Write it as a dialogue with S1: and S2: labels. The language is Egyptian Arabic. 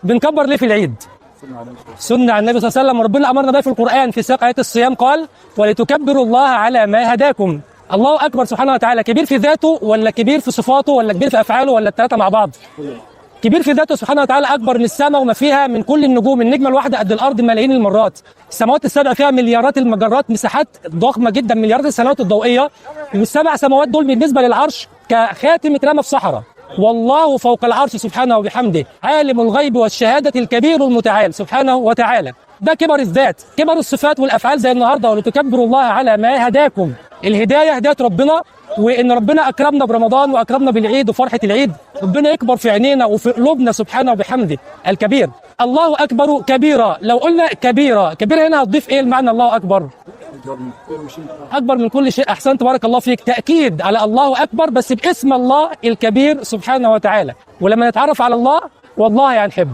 S1: بنكبر ليه في العيد؟ سنة عن النبي صلى الله عليه وسلم، وربنا أمرنا بها في القرآن في سياق آيات الصيام، قال ولتكبروا الله على ما هداكم. الله أكبر سبحانه وتعالى، كبير في ذاته ولا كبير في صفاته ولا كبير في أفعاله ولا الثلاثة مع بعض؟ كبير في ذاته سبحانه وتعالى، أكبر من السماء وما فيها، من كل النجوم، النجمة الواحدة قد الأرض ملايين المرات، السماوات السبع فيها مليارات المجرات، مساحات ضخمة جدا، مليارات السنوات الضوئية، والسبع سماوات دول بالنسبة للعرش كخاتم اترمى في صحراء. والله فوق العرش سبحانه وبحمده، عالم الغيب والشهادة الكبير المتعال سبحانه وتعالى. ده كبر الذات. كبر الصفات والأفعال زي النهاردة، ولتكبروا الله على ما هداكم. الهداية هداية ربنا، وإن ربنا أكرمنا برمضان وأكرمنا بالعيد وفرحة العيد، ربنا يكبر في عينينا وفي قلوبنا سبحانه وبحمده الكبير. الله أكبر كبيرا، لو قلنا كبيرة، كبيرة هنا هتضيف إيه المعنى الله أكبر؟ أكبر من كل شيء. أحسنت، بارك الله فيك. تأكيد على الله أكبر بس باسم الله الكبير سبحانه وتعالى. ولما نتعرف على الله والله هنحبه.